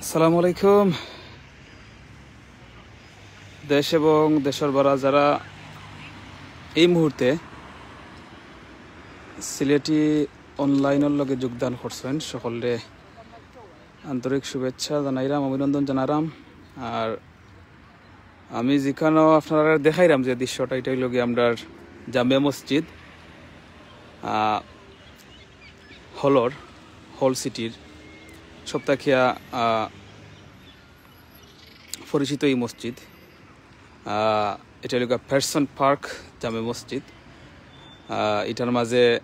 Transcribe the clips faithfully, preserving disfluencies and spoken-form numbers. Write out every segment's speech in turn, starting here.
আসসালামু আলাইকুম। দেশ এবং দেশর বারা যারা এই মুহূর্তে সিলেটি অনলাইনর লগে যোগদান করছেন, সকলরে আন্তরিক শুভেচ্ছা জানাইরাম, অভিনন্দন জানাইরাম। আর আমি যেখানো আপনারারে দেখাইরাম যে দৃশ্যটা, এটা অইলো গিয়া আমরার জামে মসজিদ, আহ, হলর, হল সিটির সব থাকিয়া, আহ, পরিচিত এই মসজিদ। আহ, এটা অইলো গিয়া পেরসন পার্ক জামে মসজিদ। আহ, এটার মাঝে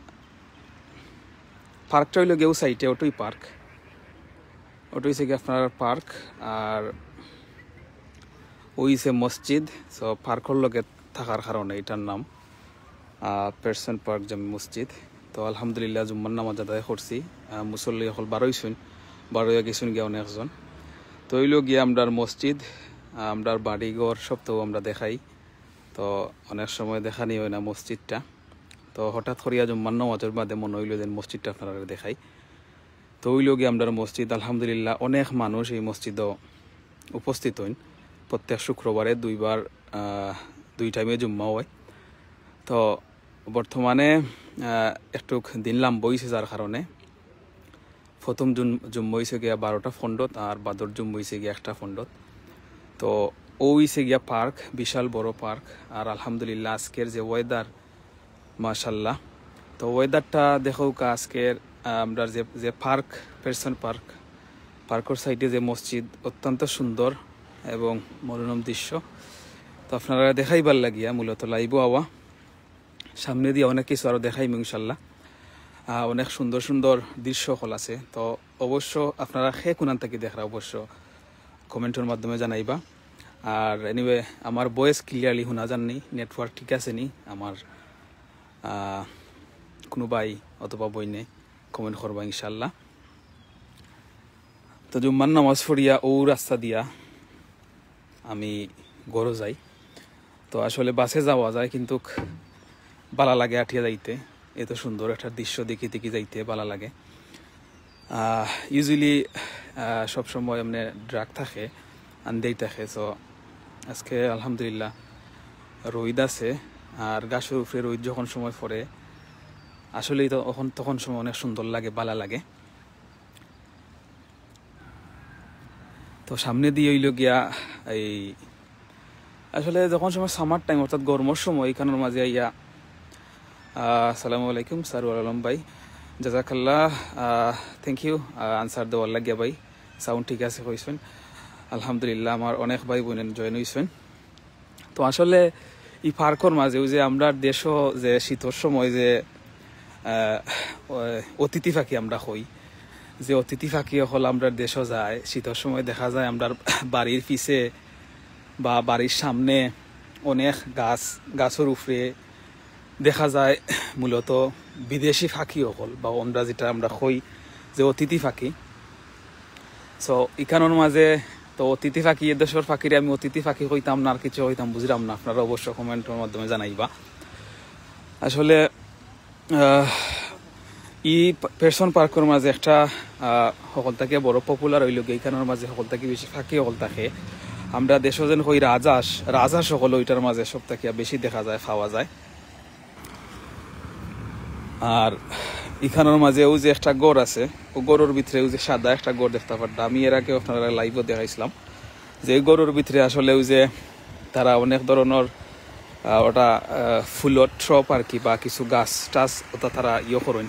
পার্কটা অইলো গিয়া ও সাইডে, ওটাই পার্ক, ওটা অইছে গিয়া আপনার পার্ক। আর ওই অইছে মসজিদ। So পার্কর লগে থাকার কারণে এটার নাম, আহ, পেরসন পার্ক জামে মসজিদ। তো আলহামদুলিল্লাহ জুম্মার নামাজ আদায় করছি। আহ, মুসল্লি অকল বারইছইন, বারইয়া গেছইন গিয়া অনেকজন। তো অইলো গিয়া আমরার মসজিদ, আহ, আমরার বাড়িঘর সব তো আমরা দেখাই। তো অনেক সময় দেখানি হয় না মসজিদটা। তো হঠাৎ করিয়া জুম্মার নামাজর বাদে মনে অইলো যে মসজিদটা আপনারারে দেখাই। তো অইলো গিয়া আমরার মসজিদ, আলহামদুলিল্লাহ অনেক মানুষ এই মসজিদো উপস্থিত হইন। প্রত্যেক শুক্রবারে দুইবার, আহ, দুই টাইমে জুম্মা হয়। তো বর্তমানে, আহ, একটু দিন লম্বা অইছে, যার কারণে প্রথম জুম-, জুম্মা অইছে গিয়া বারোটা পনেরোত, আর বাদর জুম্মা অইছে গিয়া একটা পনেরোত। তো ও অইছে গিয়া পার্ক, বিশাল বড় পার্ক। আর আলহামদুলিল্লাহ আজকের যে ওয়েদার, মাশাল্লাহ। তো ওয়েদারটা দেখউক্কা আজকের, আহ, আমরার যে, যে পার্ক, পেরসন পার্ক, পার্কর সাইডে যে মসজিদ, অত্যন্ত সুন্দর এবং মনোরম দৃশ্য। তো আপনারারে দেখাইবার লাগিয়া মূলত লাইভো আওয়া। সামনে দিয়া অনেক কিছু আরো দেখাইমু ইনশাল্লাহ। আহ, অনেক সুন্দর সুন্দর দৃশ্য অকল আছে। তো অবশ্য আপনারা কে কুনান থাকি দেখরা অবশ্য কমেন্টর মাধ্যমে জানাইবা। আর anyway, আমার ভয়েস ক্লিয়ারলি শোনা যার নি, নেটওয়ার্ক ঠিক আছে নি আমার, আহ, কোনো ভাই অথবা বইনে কমেন্ট করবা ইনশাল্লাহ। তো জুম্মার নামাজ পড়িয়া ও রাস্তা দিয়া আমি ঘরো যাই। তো আসলে বাসে যাওয়া যায়, কিন্তু বালা লাগে আটিয়া যাইতে, এত সুন্দর একটা দৃশ্য দেখি দেখি যাইতে বালা লাগে। আহ, usually, আহ, সব সময় এমনি ডাক থাকে, আন্দেই থাকে। So আজকে আলহামদুলিল্লাহ রইদ আছে, আর গাছর উপরে রইদ যখন সময় পড়ে, আসলেই তো তখন, তখন সময় অনেক সুন্দর লাগে, বালা লাগে। তো সামনে দিয়া অইলো গিয়া এই, আসলে যখন সময় সামার টাইম, অর্থাৎ গরমর সময়, এখানোর মাঝে আইয়া, আহ, আসসালামু আলাইকুম সারুয়ার আলম ভাই, জাজাকাল্লাহ, আহ, thank you, আহ, আনসার দেওয়ার লাগিয়া ভাই, সাউন্ড ঠিক আছে কইছইন, আলহামদুলিল্লাহ, আমার অনেক ভাই বইন জয়েন অইছইন। তো আসলে এই পার্কর মাঝে ওই যে আমরার দেশো যে শীতর সময় যে, আহ, ওই অতিথি পাখি আমরা কই, যে অতিথি পাখি অকল আমরার দেশো যায়, শীতর সময় দেখা যায় আমরার বাড়ির পিছে বা বাড়ির সামনে অনেক গাছ, গাছর উপরে দেখা যায় মূলত বিদেশি পাখি অকল, বা আমরা যেটা আমরা কই যে অতিথি পাখি। So ইখানোর মাঝে তো অতিথি পাখি, এ দেশর পাখিরে আমি অতিথি পাখি কইতাম না আর কিছু কইতাম, বুঝলাম না, আপনারা অবশ্য কমেন্টর মাধ্যমে জানাইবা। আসলে, আহ, ই পা-, পেরসন পার্কর মাঝে একটা, আহ, হকল থাকি বড় পপুলার অইলো গিয়া, ইখানোর মাঝে হকল থাকি বেশি পাখি হকল থাকে। আমরা দেশো যেন কই রাজহাঁস, রাজহাঁস হকল ওইটার মাঝে সব থাকিয়া বেশি দেখা যায়, পাওয়া যায়। আর ইখানোর মাঝে ওই যে একটা ঘর আছে, ও ঘরর ভিতরে ওই যে সাদা একটা ঘর দেখতা পারতা, আমি এর আগেও আপনারারে লাইভো দেখাইছিলাম যে এই ঘরর ভিতরে আসলে ওই যে তারা অনেক ধরনর, আহ, ওটা, আহ, ফুলর টব আর কি, বা কিছু গাছ টাছ ওটা তারা ইয়ে করইন,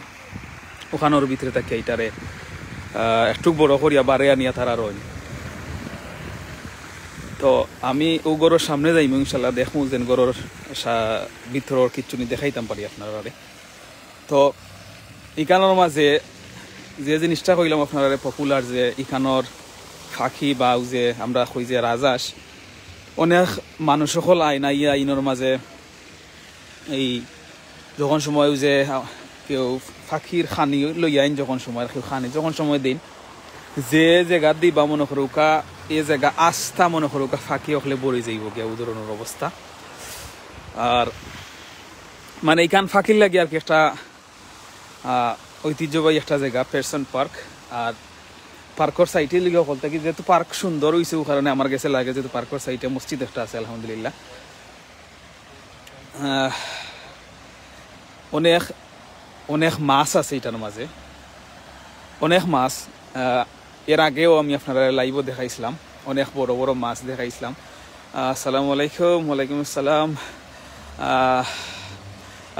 ওখানোর ভিতরে থাকি এটারে, আহ, একটু বড় করিয়া বারে আনিয়া তারা রইন। তো আমি ও ঘরর সামনে যাইমু ইনশাল্লাহ, দেখমু যেন ঘরর সা-, ভিতরর কিচ্ছু নি দেখাইতাম পারি আপনারারে। তো ইখানোর মাঝে যে জিনিসটা কইলাম আপনারারে পপুলার, যে ইখানোর পাখি বা ওই যে আমরা কই যে রাজহাঁস, অনেক মানুষ হকল আইন আইয়া ইনোর মাঝে এই যখন সময় ওই যে, আহ, কেউ পাখির খানি লইয়া আইন, যখন সময় আর কেউ খানি যখন সময় দিন, যে জায়গা দিবা মনে করুকা, এ জায়গা আস্তা মনে করুকা পাখি হকলে ভরি যাইব গিয়া, ও ধরনর অবস্থা। আর মানে ইখান পাখির লাগি আর কি একটা, আহ, ঐতিহ্যবাহী একটা জায়গা পেরসন পার্ক। আর পার্কর সাইডে লিগে হকল থাকি, যেহেতু পার্ক সুন্দর হইছে, ও কারণে আমার গেছে লাগে যেহেতু পার্কর সাইডে মসজিদ একটা আছে, আলহামদুলিল্লাহ। আহ, অনেক, অনেক মাছ আছে এটার মাঝে, অনেক মাছ। আহ, এর আগেও আমি আপনারা লাইভও দেখাইছিলাম, অনেক বড় বড় মাছ দেখাইছিলাম। আহ, আসসালামু আলাইকুম। ওয়ালাইকুম আসসালাম। আহ,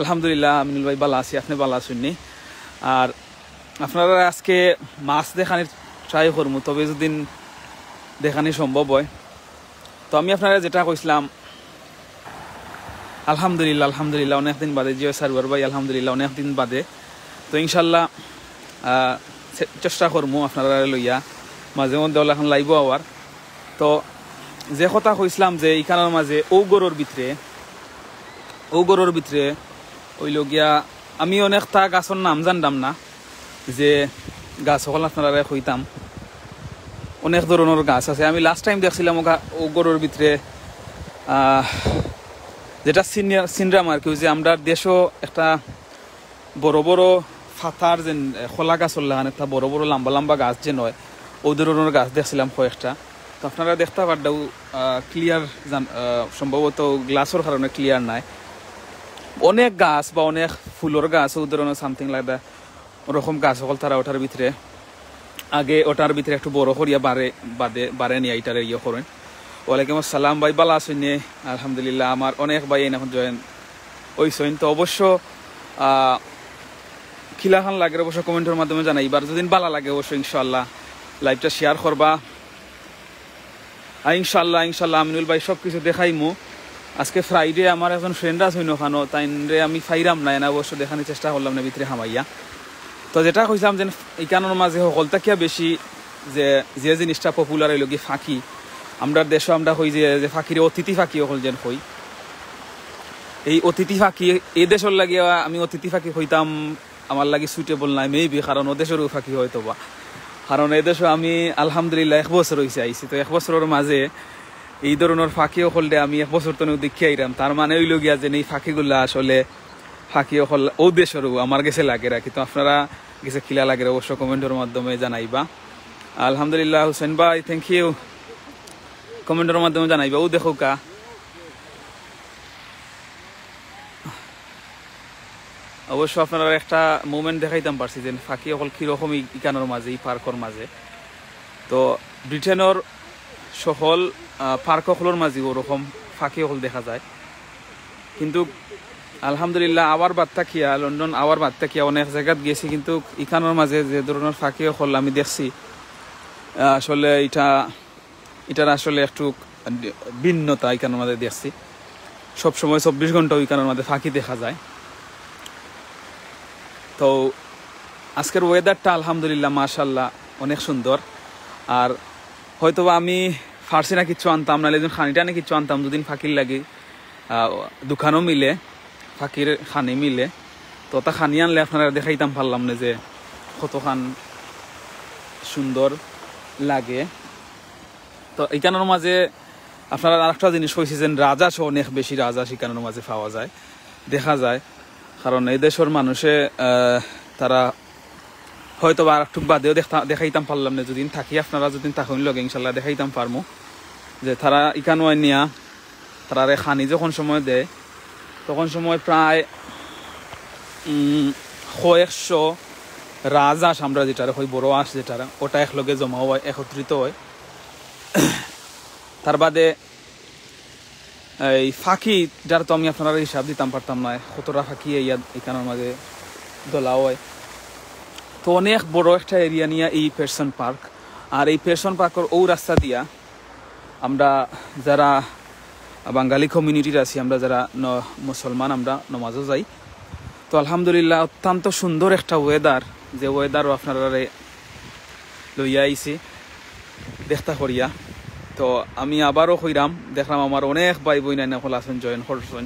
আলহামদুলিল্লাহ, আমিনুল ভাই, ভালা আছি, আপনি ভালা আছেন নি? আর আপনারা আজকে মাছ দেখানির ট্রাই করমু, তবে যদি দেখানি সম্ভব হয়। তো আমি আপনারা যেটা কইছিলাম, আলহামদুলিল্লাহ, আলহামদুলিল্লাহ, অনেকদিন বাদে, জিও সারওয়ার ভাই, আলহামদুলিল্লাহ, অনেকদিন বাদে। তো ইনশাল্লাহ, আহ, চে-, চেষ্টা করমু আপনারা লইয়া মাঝে মধ্যে ওলা এখন লাইভও আওয়ার। তো যে কথা কইছিলাম যে ইখানোর মাঝে ও গরুর ভিতরে, ও গরুর ভিতরে ওই লগিয়া আমি অনেকটা গাছর নাম জানতাম না, যে গাছ হকল আপনারা কইতাম, অনেক ধরনের গাছ আছে। আমি লাস্ট টাইম দেখছিলাম ও গা-, ও গরুর ভিতরে, আহ, যেটা সিনিয়র সিনরাম আর কি, ওই যে আমরা দেশও একটা বড় বড় ফাতার যে, এ, কলা গাছর লাখান একটা বড় বড় লম্বা লম্বা গাছ যে নয়, ও ধরনের গাছ দেখছিলাম কয়েকটা। তো আপনারা দেখতে পারডাউ, আহ, ক্লিয়ার জান-, আহ, সম্ভবত গ্লাসর কারণে ক্লিয়ার নাই। অনেক গাছ বা অনেক ফুলর গাছ, ও ধরনের সামথিং লাইক দ্যাট, ওরকম গাছ হকল তারা ওটার ভিতরে আগে ওটার ভিতরে একটু বড় করিয়া বারে বাদে বারে নিয়ে এটারে ইয়ে করেন। ওয়ালাইকুম আসসালাম ভাই, ভালা আছেন নি? আলহামদুলিল্লাহ, আমার অনেক ভাই এখন জয়েন হইছেন। তো অবশ্য, আহ, কিলাখান লাগের অবশ্য কমেন্টর মাধ্যমে জানাইবা। আর যদি ভালা লাগে অবশ্য ইনশাআল্লাহ লাইভটা শেয়ার করবা। আর ইনশাআল্লাহ, ইনশাআল্লাহ আমিনুল ভাই সব কিছু দেখাইমু। আজকে ফ্রাইডে, আমার একজন ফ্রেন্ড আছে অন্য খানো, তাইনরে আমি পাইরাম না, এনা অবশ্য দেখানোর চেষ্টা করলাম না ভিতরে হামাইয়া। তো যেটা কইছিলাম যে ইখানোর মাঝে হকল থাকিয়া বেশি যে, যে জিনিসটা পপুলার হইল কি ফাঁকি। আমরা দেশও আমরা কই যে, যে ফাঁকিরে অতিথি ফাঁকি হকল যেন কই। এই অতিথি ফাঁকি, এই দেশর লাগিয়া আমি অতিথি ফাঁকি কইতাম আমার লাগি সুইটেবল নাই মেবি, কারণ ও দেশরও ফাঁকি হয়তো বা। কারণ এ দেশও আমি আলহামদুলিল্লাহ এক বছর হইছে আইছি, তো এক বছরর মাঝে এই ধরনের ফাঁকি হকলরে আমি এক বছর তো দেখিয়া আইরাম। তার মানে হইল গিয়া যে এই ফাঁকিগুলা আসলে ফাঁকি হকল ও দেশরও আমার গেছে লাগে রাখি। তো আপনারা গেছে কিলা লাগে অবশ্য কমেন্টর মাধ্যমে জানাইবা। আলহামদুলিল্লাহ হুসেন ভাই, থ্যাংক ইউ। কমেন্টর মাধ্যমে জানাইবা। ও দেখো কা, অবশ্য আপনারা একটা মুভমেন্ট দেখাইতাম পারছি যে ফাঁকি হকল কীরকম ই-, ইখানোর মাঝে, এই পার্কর মাঝে। তো ব্রিটেনর সকল, আহ, পার্ক হকলর মাঝে ওরকম ফাঁকি হকল দেখা যায়। কিন্তু আলহামদুলিল্লাহ, আওয়ার বাদ থাকিয়া, লন্ডন আওয়ার বাদ থাকিয়া অনেক জায়গাত গেছি, কিন্তু ইখানোর মাঝে যে ধরনের ফাঁকি হকল আমি দেখছি, আহ, আসলে এটা, এটার আসলে একটু ভিন্নতা ইখানোর মাঝে দেখছি। সবসময় চব্বিশ ঘন্টা ওইখানোর মাঝে ফাঁকি দেখা যায়। তো আজকের ওয়েদারটা আলহামদুলিল্লাহ মাশাআল্লাহ অনেক সুন্দর। আর হয়তো বা আমি পারছি না কিচ্ছু আনতাম, নাহলে একজন খানিটা না কিচ্ছু আনতাম দুদিন ফাঁকির লাগি। আহ, দোকানও মিলে, ফাঁকির খানি মিলে। তো তা খানি আনলে আপনারা দেখাইতাম পারলাম না যে কতখান সুন্দর লাগে। তো ইখানোর মাঝে আপনারা আরেকটা জিনিস কইছি যে রাজহাঁস অনেক বেশি রাজহাঁস ইখানোর মাঝে পাওয়া যায়, দেখা যায়। কারণ এই দেশর মানুষে, আহ, তারা হয়তো বা আরেকটুক বাদেও দেখতা-, দেখাইতাম পারলাম না, যদি থাকি আপনারা যদি থাকুন লগে ইনশাল্লাহ দেখাইতাম পারমু যে তারা ইখানো নিয়া তারারে খানি যখন সময় দেয়, তখন সময় প্রায়, উম, কয়েকশো রাজহাঁস, আমরা যেটারে কই বড় হাঁস যেটারে, ওটা একলগে জমা হয়, একত্রিত হয়। তার বাদে এই ফাঁকি, যার তো আমি আপনারা হিসাব দিতাম পারতাম না, কতটা ফাঁকি ইয়া ইখানোর মাঝে দলা হয়। তো অনেক বড় একটা এরিয়া নিয়া এই পেরসন পার্ক। আর এই পেরসন পার্কর ও রাস্তা দিয়া আমরা যারা বাঙালি কমিউনিটির আছি, আমরা যারা ন-, মুসলমান, আমরা নমাজও যাই। তো আলহামদুলিল্লাহ, অত্যন্ত সুন্দর একটা ওয়েদার, যে ওয়েদারও আপনারারে লইয়া আইছি দেখতা করিয়া। তো আমি আবারও কইরাম, দেখলাম আমার অনেক ভাই বইন আইন হকল আছেন, জয়েন করছেন।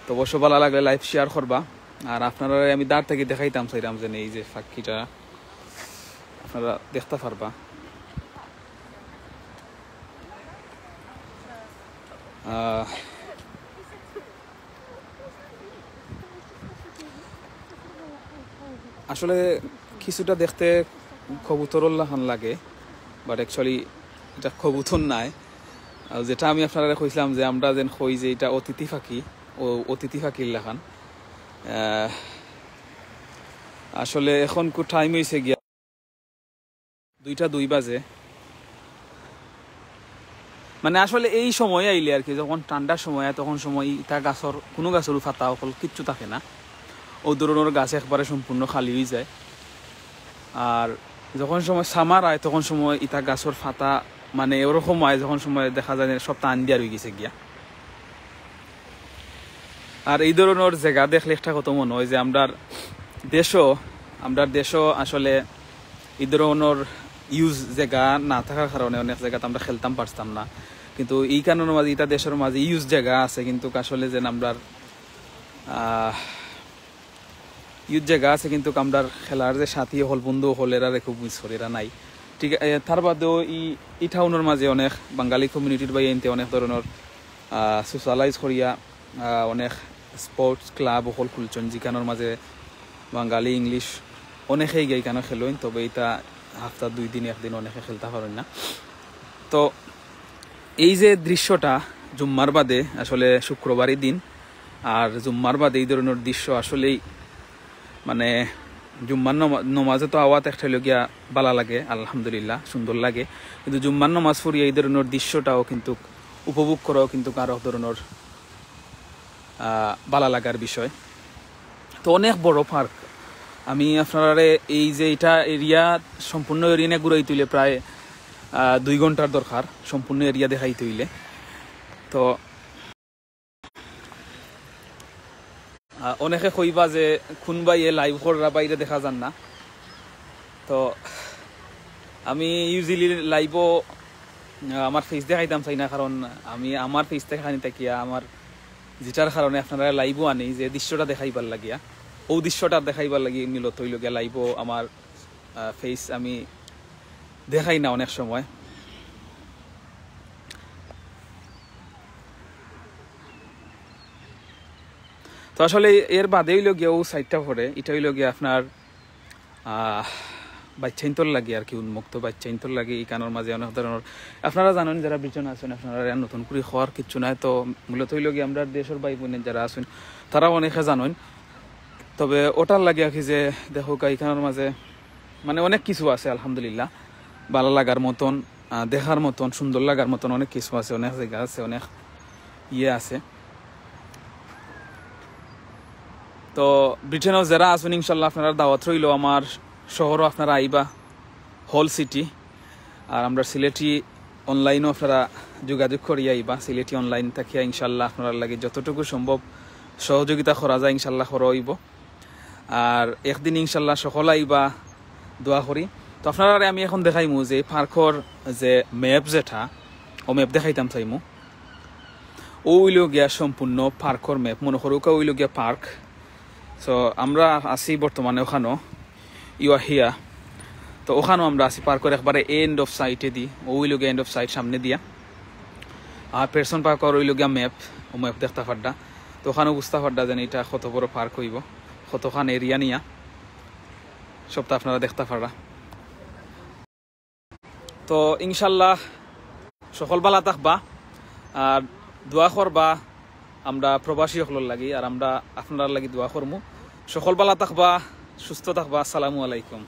তো অবশ্য ভালা লাগলে লাইভ শেয়ার করবা। আর আপনারারে আমি দাঁড় থাকি দেখাইতাম চাইরাম যে এই যে ফাঁকিটা আপনারা দেখতা পারবা। আহ, আসলে কিছুটা দেখতে কবুতরর লাখান লাগে, বাট অ্যাকচুয়ালি ইটা কবুতর নায়। আর যেটা আমি আপনারারে কইছিলাম যে আমরা যেন কই যে ইটা অতিথি পাখি, ও অতিথি পাখির লাখান। আহ, আসলে এখন কু টাইম অইছে গিয়া দুইটা দুই বাজে। মানে আসলে এই সময় আইলে আর কি, যখন ঠান্ডার সময় আয়, তখন সময় ইতা গাছর, কুনু গাছর পাতা অকল কিচ্ছু থাকে না, অউ ধরনর গাছ একবারে সম্পূর্ণ খালি অইযায়। আর যখন সময় সামার আয়, তখন সময় ইতা গাছর পাতা মানে ওরকম আয়, যখন সময় দেখা যায় যে সবতা আন্দিয়ার অইগেছে গিয়া। আর এই ধরনর জাগা দেখলে একটা কথা মনো অয় যে আমরার দেশও, আমরার দেশও আসলে এই ধরনর ইউজ জাগা না থাকার কারণে অনেক জাগাত আমরা খেলতাম পারতাম না, কিন্তু ইখানর মাঝে, ইতা দেশর মাঝে ইউজ জাগা আছে, কিন্তু আসলে যেন আমরার, আহ, ইউজ জাগা আছে, কিন্তু আমরার খেলার যে সাথী অকল, বন্ধু অকল, এরারে খুব মিস করি, এরা নাই। ঠিক, এ, তার বাদেও ই, ই টাউনর মাঝে অনেক বাঙালি কমিউনিটির ভাইয়াইন্তে অনেক ধরনর, আহ, সোশ্যালাইজ করিয়া, আহ, অনেক স্পোর্টস ক্লাব অকল খুলছইন, যেখানর মাঝে বাঙালি, ইংলিশ অনেকেই গিয়া ইখানো খেলইন, তবে ইতা হাপ্তাত দুই দিন, একদিন অনেকে খেলতা পারইন না। তো এই যে দৃশ্যটা জুম্মার বাদে, আসলে শুক্রবারই দিন, আর জুম্মার বাদে এই ধরনর দৃশ্য আসলেই মানে জুম্মার নমা-, নমাজে তো আওয়াত একটা অইলো গিয়া বালা লাগে, আলহামদুলিল্লাহ, সুন্দর লাগে, কিন্তু জুম্মার নমাজ পড়িয়া এই ধরনর দৃশ্যটাও কিন্তু উপভোগ করাও কিন্তু আরো ধরনর, আহ, বালা লাগার বিষয়। তো অনেক বড় পার্ক। আমি আপনারারে এই যে ইটা এরিয়া, সম্পূর্ণ এরিয়া নিয়া ঘুরাইতে অইলে প্রায়, আহ, দুই ঘন্টার দরকার, সম্পূর্ণ এরিয়া দেখাইতে অইলে। তো আহ, অনেকে কইবা যে কুন ভাইয়ে লাইভ কররা, বাইরে দেখা যার না। তো আমি ইউজুয়ালি লাইভও, আহ, আমার ফেস দেখাইতাম চাই না, কারণ আমি আমার ফেস দেখানি থাকিয়া আমার যেটার কারণে আপনারারে লাইভও আনি যে দৃশ্যটা দেখাইবার লাগিয়া, অউ দৃশ্যটা দেখাইবার লাগি মূলত অইলো গিয়া লাইভও আমার, আহ, ফেস আমি দেখাই না অনেক সময়। তো আসলে এর বাদে অইলো গিয়া অউ সাইডটা পড়ে, ইটা অইলো গিয়া আপনার, আহ, বাচ্চাইন্তর লাগি আর কি, উন্মুক্ত বাচ্চাইন্তর লাগি। ইখানর মাঝে অনেক ধরনর, আপনারা জানইন, যারা ব্রিটেন আছইন, আপনারারে আর নতুন করি কওয়ার কিচ্ছু নাই। তো মূলত অইলো গিয়া আমরার দেশর ভাই বোন যারা আছইন, তারাও অনেকে জানইন। তবে ওটার লাগি আর কি যে দেখউক্কা, ইখানর মাঝে মানে অনেক কিছু আছে, আলহামদুলিল্লাহ, বালা লাগার মতন, আহ, দেখার মতন, সুন্দর লাগার মতন অনেক কিছু আছে, অনেক জাগা আছে, অনেক ইয়ে আছে। তো ব্রিটেনও যারা আছইন, ইনশাল্লাহ আপনারার দাওয়াত রইলো, আমার শহরও আপনারা আইবা, হল সিটি। আর আমরার সিলেটি অনলাইনও আপনারা যোগাযোগ করিয়া আইবা, সিলেটি অনলাইন থাকিয়া ইনশাল্লাহ আপনারার লাগি যতটুকু সম্ভব সহযোগিতা করা যায়, ইনশাল্লাহ করা অইবো। আর একদিন ইনশাল্লাহ সকল আইবা, দোয়া করি। তো আপনারারে আমি এখন দেখাইমু যে পার্কর যে ম্যাপ যেটা, অউ ম্যাপ দেখাইতাম চাইমু। অউ অইলো গিয়া সম্পূর্ণ পার্কর ম্যাপ, মনো করউক্কা অইলো গিয়া পার্ক। So আমরা আছি বর্তমানে ওখানো, you are here। তো ওখানো আমরা আছি পার্কর একবারে এন্ড অফ সাইটেদি, অউ অইলো গিয়া এন্ড অফ সাইট সামনেদিয়া। আর পেরসন পার্কর অইলো গিয়া ম্যাপ, অউ ম্যাপ দেখতা পাররা। তো ওখানো বুঝতা পাররা যেন ইটা কত বড় পার্ক অইবো, কতখান এরিয়া নিয়া, সবতা আপনারা দেখতা পাররা। তো ইনশাল্লাহ সকল বালা থাকবা, আর দোয়া করবা আমরা প্রবাসী অকলর লাগি, আর আমরা আপনারার লাগি দোয়া করমু। সকল বালা থাকবা, সুস্থ থাকবা। আসসালামু আলাইকুম।